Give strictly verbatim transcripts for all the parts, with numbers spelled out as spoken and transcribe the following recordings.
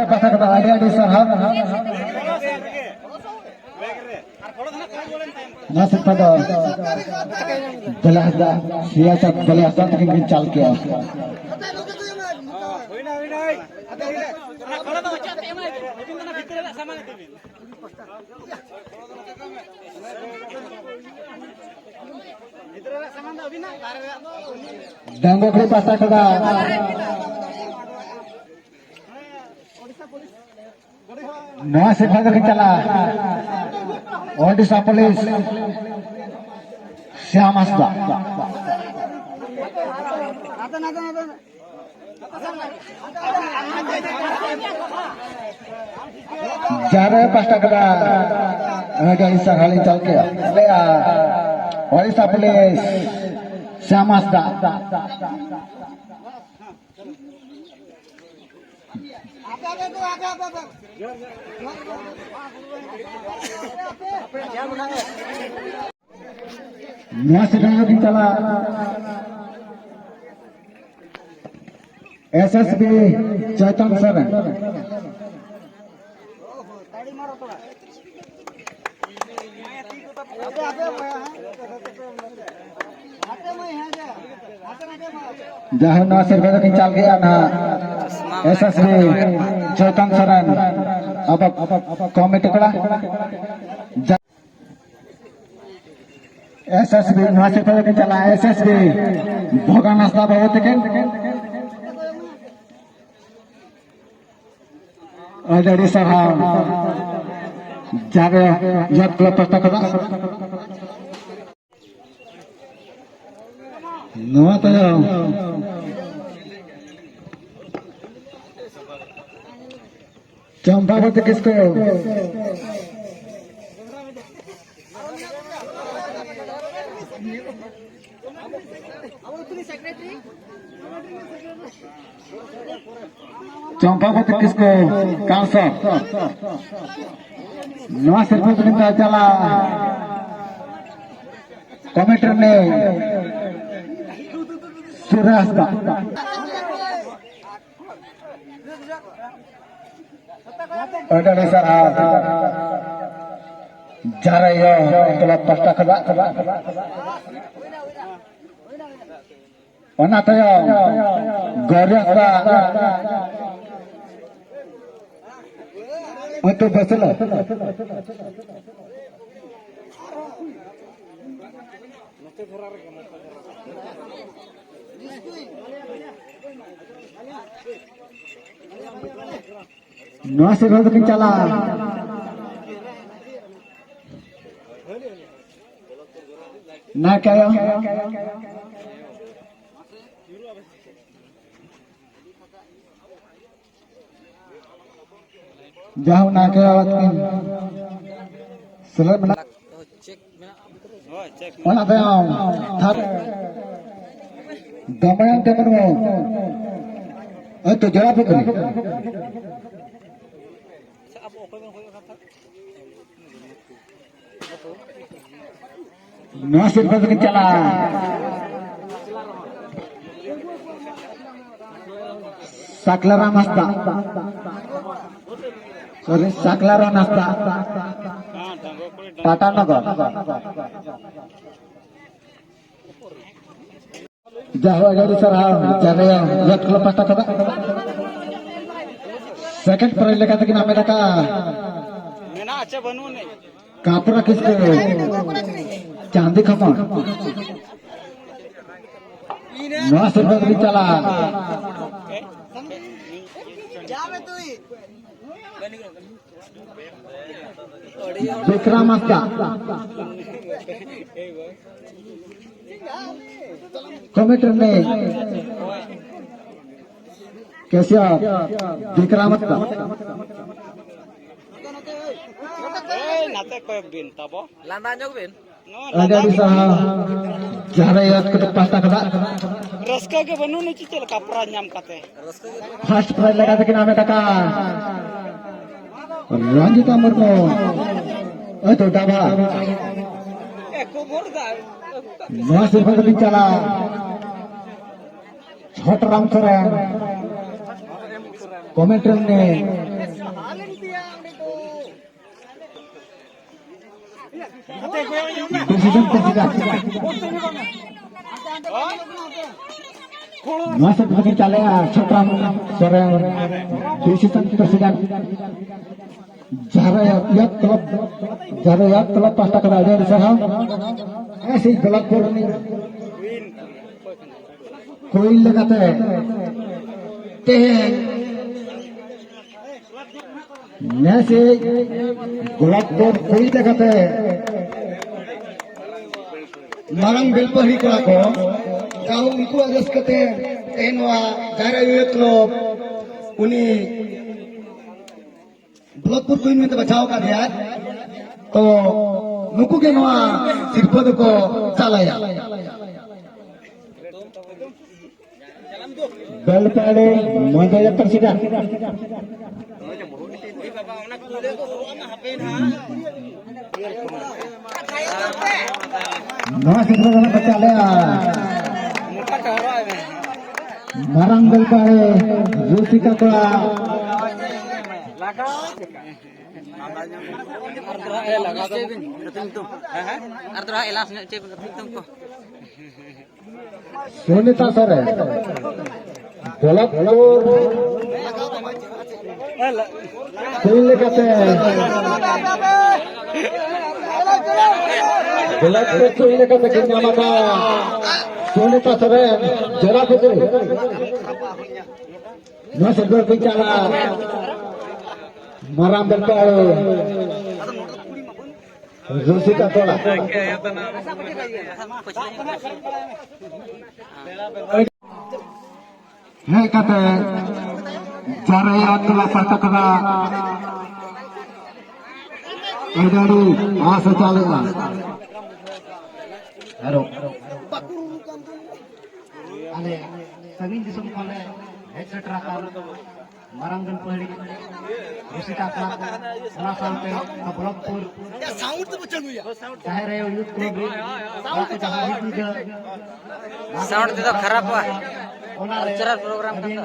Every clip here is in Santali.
ᱯᱟᱦᱴᱟ ᱠᱷᱚᱱ ᱟᱹᱰᱤ ᱟᱹᱰᱤ ᱥᱟᱨᱦᱟᱣ᱾ ᱱᱚᱣᱟ ᱥᱮᱨᱯᱟ ᱫᱚ ᱵᱟᱞᱮ ᱦᱟᱸᱥᱫᱟ, ᱥᱤᱭᱟᱥᱟᱛ ᱵᱟᱞᱮ ᱦᱟᱸᱥᱫᱟ ᱛᱟᱹᱠᱤᱱ ᱠᱤᱱ ᱪᱟᱞ ᱠᱮᱜᱼᱟ᱾ ᱰᱟᱝᱜᱚ ᱠᱩᱲᱤ ᱯᱟᱦᱴᱟ ᱠᱷᱚᱱᱟᱜ ᱱᱚᱣᱟ ᱥᱮᱨᱯᱟ ᱫᱚᱠᱤᱱ ᱪᱟᱞᱟᱜᱼᱟ ᱳᱰᱤᱥᱟ ᱯᱩᱞᱤᱥ ᱥᱭᱟᱢ ᱦᱟᱸᱥᱫᱟ᱾ ᱡᱟᱦᱟᱸ ᱨᱮ ᱯᱟᱦᱴᱟ ᱠᱟᱱᱟ, ᱟᱹᱰᱤ ᱟᱹᱰᱤ ᱥᱟᱨᱦᱟᱣ ᱞᱤᱧ ᱪᱟᱞ ᱠᱮᱜᱼᱟ᱾ ᱞᱟᱹᱭᱟ, ᱳᱰᱤᱥᱟ ᱯᱩᱞᱤᱥ, ᱥᱭᱟᱢ ᱦᱟᱸᱥᱫᱟ᱾ ᱱᱚᱣᱟ ᱥᱮᱨᱢᱟ ᱫᱚ ᱪᱟᱞᱟᱜ ᱮᱥ ᱮᱥ ᱵᱤ ᱪᱮᱛᱚᱱ ᱥᱚᱨᱮᱱ᱾ ᱡᱟᱦᱟᱸ ᱱᱚᱣᱟ ᱥᱮᱨᱢᱟ ᱫᱚᱠᱤᱱ ᱪᱟᱞ ᱠᱮᱜᱼᱟ ᱱᱟᱦᱟᱜ ᱮᱥ ᱮᱥ ᱵᱤ ᱪᱮᱛᱚᱱ ᱥᱚᱨᱮᱱ, ᱟᱵᱚ ᱠᱚᱢᱤᱴᱤ ᱠᱚᱲᱟ᱾ ᱮᱥ ᱮᱥ ᱵᱤ ᱱᱚᱣᱟ ᱥᱮᱨᱯᱟ ᱫᱚᱠᱤᱱ ᱪᱟᱞᱟᱜᱼᱟ, ᱮᱥ ᱮᱥ ᱵᱤ ᱵᱷᱚᱜᱟᱱ ᱦᱟᱸᱥᱫᱟ ᱵᱟᱹᱵᱩ ᱛᱟᱹᱠᱤᱱ᱾ ᱟᱹᱰᱤ ᱟᱹᱰᱤ ᱥᱟᱨᱦᱟᱣ᱾ ᱡᱟᱦᱟᱸ ᱨᱮ ᱭᱟᱫᱽ ᱠᱞᱟᱵᱽ ᱯᱟᱦᱴᱟ ᱠᱷᱚᱱᱟᱜ᱾ ᱱᱚᱣᱟ ᱛᱟᱭᱚᱢ ᱪᱚᱢᱯᱟᱵᱚᱛᱤ ᱠᱤᱥᱠᱩ᱾ ᱪᱚᱢᱯᱟᱵᱚᱛᱤ ᱠᱤᱥᱠᱩ ᱠᱟᱱᱥᱚ᱾ ᱱᱚᱣᱟ ᱥᱤᱨᱯᱟᱹ ᱫᱚ ᱱᱤᱛᱚᱜ ᱪᱟᱞᱟᱜ ᱠᱚᱢᱤᱴᱤ ᱨᱤᱱᱤᱡ ᱥᱩᱨᱮᱥ ᱦᱟᱸᱥᱫᱟ᱾ ᱟᱹᱰᱤ ᱟᱹᱰᱤ ᱥᱟᱨᱦᱟᱣ᱾ ᱡᱟᱦᱟᱸ ᱨᱮ ᱤᱭᱟᱹ ᱠᱞᱟᱵᱽ ᱯᱟᱦᱴᱟ ᱠᱷᱚᱱᱟᱜ᱾ ᱚᱱᱟ ᱛᱟᱭᱚᱢ ᱜᱚᱨᱤᱭᱟ ᱦᱟᱸᱥᱫᱟ᱾ ᱚᱱᱛᱮ ᱵᱟᱹᱥᱞᱟᱹ᱾ ᱱᱚᱣᱟ ᱥᱮᱫ ᱦᱚᱸ ᱫᱚᱠᱤᱱ ᱪᱟᱞᱟᱜᱼᱟ᱾ ᱱᱟᱭᱠᱮ ᱟᱭᱳ᱾ ᱡᱟᱦᱟᱸ ᱱᱟᱭᱠᱮ ᱟᱭᱳ ᱛᱟᱹᱠᱤᱱ ᱥᱮᱞᱮᱫ ᱢᱮᱱᱟᱜ᱾ ᱚᱱᱟ ᱛᱟᱭᱚᱢ ᱛᱷᱟᱨ ᱫᱚᱢᱚᱭᱚᱱᱛᱤ ᱢᱩᱨᱢᱩ᱾ ᱦᱳᱭᱛᱳ ᱡᱚᱲᱟ ᱯᱩᱠᱷᱨᱤ᱾ ᱱᱚᱣᱟ ᱥᱤᱨᱯᱟᱹ ᱫᱚᱠᱤᱱ ᱪᱟᱞᱟᱜᱼᱟ᱾ ᱥᱟᱠᱞᱟᱨᱟᱢ ᱦᱟᱸᱥᱫᱟ᱾ ᱥᱚᱨᱤ, ᱥᱟᱠᱞᱟᱨᱟᱢ ᱦᱟᱸᱥᱫᱟ᱾ ᱴᱟᱴᱟ ᱱᱚᱜᱚᱨ᱾ ᱡᱟᱦᱳ, ᱟᱹᱰᱤ ᱟᱹᱰᱤ ᱥᱟᱨᱦᱟᱣ᱾ ᱡᱟᱦᱳ, ᱭᱟᱛ ᱠᱞᱟᱵᱽ ᱯᱟᱦᱴᱟ ᱠᱷᱚᱱᱟᱜ ᱥᱮᱠᱮᱱᱰ ᱯᱨᱟᱭᱤᱡᱽ ᱞᱮᱠᱟ ᱛᱮᱠᱤᱱ ᱦᱟᱢᱮᱴ ᱟᱠᱟᱫᱼᱟ᱾ ᱢᱮᱱᱟᱜᱼᱟ ᱪᱮ ᱵᱟᱹᱱᱩᱜ ᱟᱹᱱᱤᱡ? ᱠᱟᱯᱨᱟ ᱠᱤᱥᱠᱩ, ᱪᱟᱸᱫᱤ ᱠᱷᱚᱢᱚᱨ᱾ ᱱᱚᱣᱟ ᱥᱤᱨᱯᱟᱹ ᱫᱚᱵᱤᱱ ᱪᱟᱞᱟᱜᱼᱟ᱾ ᱵᱤᱠᱨᱚᱢ ᱦᱟᱸᱥᱫᱟ᱾ ᱠᱚᱢᱤᱴᱤ ᱨᱤᱱᱤᱡ ᱠᱮᱥᱤᱭᱟᱨ ᱵᱤᱠᱨᱚᱢ ᱦᱟᱸᱥᱫᱟ᱾ ᱮᱭ, ᱱᱟᱛᱮ ᱠᱚᱭᱚᱜ ᱵᱤᱱ ᱛᱟᱵᱚ᱾ ᱞᱟᱸᱫᱟ ᱧᱚᱜ ᱵᱤᱱ᱾ ᱱᱚᱣᱟ ᱟᱹᱰᱤ ᱞᱟᱸᱫᱟ ᱟᱹᱰᱤ ᱜᱮ ᱥᱟᱨᱦᱟᱣ᱾ ᱡᱟᱦᱟᱸ ᱨᱮ ᱭᱟᱫ ᱠᱚᱫᱚ ᱯᱟᱦᱴᱟ ᱠᱷᱚᱱᱟᱜ ᱨᱟᱹᱥᱠᱟᱹ ᱜᱮ ᱵᱟᱹᱱᱩᱜ ᱟᱹᱱᱤᱡ ᱪᱮᱫ ᱞᱮᱠᱟ ᱯᱨᱟᱭᱤᱡᱽ ᱧᱟᱢ ᱠᱟᱛᱮ᱾ ᱯᱷᱟᱥᱴ ᱯᱨᱟᱭᱤᱡᱽ ᱞᱮᱠᱟ ᱛᱮᱠᱤᱱ ᱦᱟᱢᱮᱴ ᱟᱠᱟᱫᱼᱟ ᱨᱚᱧᱡᱤᱛᱟ ᱢᱩᱨᱢᱩ᱾ ᱟᱹᱛᱩ ᱰᱟᱵᱷᱟ᱾ ᱮ, ᱠᱷᱚᱵᱚᱨ ᱫᱟ᱾ ᱱᱚᱣᱟ ᱥᱤᱨᱯᱟᱹ ᱫᱚᱵᱤᱱ ᱪᱟᱞᱟᱜᱼᱟ ᱪᱷᱚᱴᱨᱟᱢ ᱥᱚᱨᱮᱱ᱾ ᱠᱚᱢᱮᱱᱴ ᱨᱮ ᱢᱮᱱᱟᱭᱟ᱾ ᱱᱚᱣᱟ ᱥᱮᱫ ᱫᱚᱠᱤᱱ ᱪᱟᱞᱮᱜᱼᱟ ᱪᱷᱚᱴᱨᱟᱢ ᱥᱚᱨᱮᱱ, ᱵᱤᱥᱤ ᱥᱚᱱᱛᱳᱥ ᱜᱟᱱ᱾ ᱡᱟᱦᱟᱸ ᱭᱟᱛ ᱠᱞᱟᱵᱽ, ᱡᱟᱦᱟᱸ ᱭᱟᱛ ᱠᱞᱟᱵᱽ ᱯᱟᱦᱴᱟ ᱠᱷᱚᱱ ᱟᱹᱰᱤ ᱟᱹᱰᱤ ᱥᱟᱨᱦᱟᱣ᱾ ᱦᱮᱸ, ᱥᱮ ᱵᱞᱚᱠ ᱯᱩᱨ ᱨᱤᱱᱤᱡ ᱠᱩᱭᱤᱱ ᱞᱮᱠᱟᱛᱮ ᱛᱮᱦᱮᱧ ᱱᱮᱥᱤᱡ ᱜᱳᱞᱟᱯᱯᱩᱨ ᱠᱩᱲᱤ ᱞᱮᱠᱟᱛᱮ ᱢᱟᱨᱟᱝ ᱵᱮᱞᱯᱟᱦᱟᱲᱤ ᱠᱚᱲᱟ ᱠᱚ, ᱡᱟᱦᱳ ᱩᱱᱠᱩᱣᱟᱜ ᱨᱟᱹᱥᱠᱟᱹ ᱛᱮ ᱛᱮᱦᱮᱧ ᱱᱚᱣᱟ ᱡᱟᱦᱮᱨ ᱟᱭᱳ ᱠᱞᱚᱵ ᱩᱱᱤ ᱵᱞᱚᱠᱯᱩᱨ ᱠᱩᱭᱤᱱ ᱢᱮᱱᱛᱮ ᱵᱟᱪᱷᱟᱣ ᱟᱠᱟᱫᱮᱭᱟ᱾ ᱛᱚ ᱱᱩᱠᱩ ᱜᱮ ᱱᱚᱣᱟ ᱥᱤᱨᱯᱟᱹ ᱫᱚᱠᱚ ᱪᱟᱞᱟᱭᱟ᱾ ᱵᱮᱞᱯᱟᱦᱟᱲᱤ ᱢᱚᱭᱫᱟ ᱡᱟᱛᱨᱟ ᱥᱤᱫᱟ᱾ ᱱᱚᱣᱟ ᱥᱤᱫᱟ ᱫᱚ ᱵᱟᱪᱷᱟᱣ ᱞᱮᱭᱟ ᱢᱟᱨᱟᱝ ᱵᱮᱞᱯᱟᱦᱟᱲᱤ ᱨᱩᱥᱤᱠᱟ ᱠᱚᱲᱟ᱾ ᱟᱨ ᱫᱚᱦᱲᱟ ᱮᱞᱟᱥ ᱧᱚᱜ ᱪᱮᱫ ᱵᱤᱱ ᱜᱟᱛᱮ ᱧᱩᱛᱩᱢ? ᱦᱮᱸ, ᱦᱮᱸ᱾ ᱟᱨ ᱫᱚᱦᱲᱟ ᱮᱞᱟᱥ ᱧᱚᱜ ᱪᱮᱫ ᱵᱤᱱ ᱜᱟᱛᱮ ᱧᱩᱛᱩᱢ ᱠᱚ? ᱥᱩᱱᱤᱛᱟ ᱥᱚᱨᱮᱱ, ᱜᱳᱞᱟᱯᱯᱩᱨ ᱠᱩᱲᱤ ᱞᱮᱠᱟᱛᱮ, ᱜᱳᱞᱟᱯᱯᱩᱨ ᱠᱩᱲᱤ ᱞᱮᱠᱟᱛᱮ ᱠᱤᱱ ᱧᱟᱢ ᱟᱠᱟᱫᱟ ᱥᱩᱱᱤᱛᱟ ᱥᱚᱨᱮᱱ, ᱡᱚᱨᱟ ᱯᱩᱠᱷᱨᱤ᱾ ᱱᱚᱣᱟ ᱥᱮᱫ ᱫᱚ ᱠᱤᱱ ᱪᱟᱞᱟᱜᱼᱟ ᱢᱟᱨᱟᱝ ᱵᱮᱞᱯᱟᱦᱟᱲᱤ ᱨᱩᱥᱤᱠᱟ ᱠᱚᱲᱟ᱾ ᱦᱮᱡ ᱠᱟᱛᱮ ᱡᱟᱦᱮᱨ ᱟᱭᱳ ᱴᱚᱞᱟ ᱯᱟᱦᱴᱟ ᱠᱷᱚᱱᱟᱜ ᱟᱹᱰᱤ ᱟᱹᱰᱤ ᱟᱥ ᱮ ᱪᱟᱞᱮᱜᱼᱟ᱾ ᱟᱨᱚ ᱟᱞᱮ ᱥᱟᱺᱜᱤᱧ ᱫᱤᱥᱚᱢ ᱠᱷᱚᱱ ᱞᱮ ᱦᱮᱡ ᱥᱮᱴᱮᱨ ᱟᱠᱟᱱ ᱢᱟᱨᱟᱝ ᱵᱮᱞᱯᱟᱦᱟᱲᱤ ᱨᱩᱥᱤᱠᱟ ᱠᱞᱟᱵᱽ, ᱚᱱᱟ ᱥᱟᱶᱛᱮ ᱵᱞᱚᱠᱯᱩᱨ ᱡᱟᱦᱮᱨ ᱟᱭᱳ ᱭᱩᱛᱷ ᱠᱞᱟᱵᱽ ᱨᱮ ᱜᱟᱛᱮ ᱡᱟᱦᱟᱸ ᱢᱤᱫ ᱧᱤᱫᱟᱹ ᱥᱟᱣᱩᱱᱰ ᱛᱮᱫᱚ ᱠᱷᱟᱨᱟᱯᱚᱜᱼᱟ᱾ ᱚᱱᱟ ᱨᱮ ᱠᱟᱞᱪᱟᱨᱟᱞ ᱯᱨᱳᱜᱨᱟᱢ ᱠᱟᱱ ᱫᱚ᱾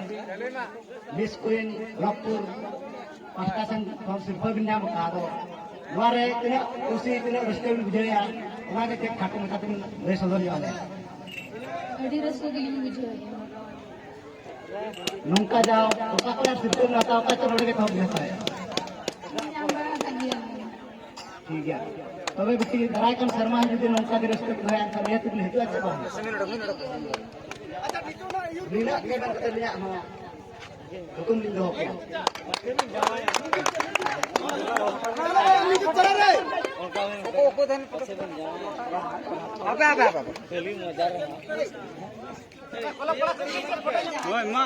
ᱢᱤᱥ ᱠᱩᱭᱤᱱ ᱵᱞᱚᱠᱯᱩᱨ ᱯᱟᱦᱴᱟ ᱥᱮᱱ ᱠᱷᱚᱱ ᱥᱤᱨᱯᱟᱹ ᱵᱤᱱ ᱧᱟᱢ ᱟᱠᱟᱫ ᱫᱚ, ᱱᱚᱣᱟ ᱨᱮ ᱛᱤᱱᱟᱹᱜ ᱠᱩᱥᱤ, ᱛᱤᱱᱟᱹᱜ ᱨᱟᱹᱥᱠᱟᱹ ᱵᱤᱱ ᱵᱩᱡᱷᱟᱹᱣᱮᱫᱼᱟ? ᱚᱱᱟᱜᱮ ᱪᱮᱫ ᱠᱷᱟᱴᱚ ᱢᱟᱪᱷᱟ ᱛᱮᱵᱤᱱ ᱞᱟᱹᱭ ᱥᱚᱫᱚᱨ ᱧᱚᱜ ᱟᱞᱮᱭᱟ᱾ ᱟᱹᱰᱤ ᱨᱟᱹᱥᱠᱟᱹ ᱜᱮᱞᱤᱧ ᱵᱩᱡᱷᱟᱹᱣᱮᱫᱼᱟ᱾ ᱱᱚᱝᱠᱟ ᱡᱟᱣ ᱚᱠᱟ ᱠᱚᱨᱮ ᱥᱤᱨᱯᱟᱹ ᱵᱤᱱ ᱦᱟᱛᱟᱣ ᱠᱟᱜ ᱪᱚ, ᱱᱚᱰᱮ ᱜᱮ ᱛᱚᱦᱚᱵ ᱵᱤᱱ ᱦᱟᱛᱟᱣᱮᱫᱼᱟ᱾ ᱧᱟᱢ ᱵᱟᱲᱟ ᱟᱠᱟᱫ ᱜᱮᱭᱟᱞᱤᱧ᱾ ᱴᱷᱤᱠ ᱜᱮᱭᱟ᱾ ᱛᱚᱵᱮ ᱵᱤᱴᱤ, ᱫᱟᱨᱟᱭ ᱠᱟᱱ ᱥᱮᱨᱢᱟ ᱦᱚᱸ ᱡᱩᱫᱤ ᱱᱚᱝᱠᱟ ᱜᱮ ᱨᱟᱹᱥᱠᱟᱹ ᱯᱮ ᱫᱚᱦᱚᱭᱟ, ᱮᱱᱠᱷᱟᱱ ᱱᱤᱦᱟᱹᱛ ᱵᱤᱱ ᱦᱤᱡᱩᱜᱼᱟ ᱪᱮ ᱵᱟᱝ? ᱱᱤᱱᱟᱹᱜ ᱜᱮ ᱢᱮᱱ ᱠᱟᱛᱮ ᱟᱹᱞᱤᱧᱟᱜ ᱦᱚᱸ ᱦᱩᱠᱩᱢ ᱞᱤᱧ ᱫᱚᱦᱚ ᱠᱮᱫᱟ᱾ ᱦᱳᱭ, ᱢᱟ᱾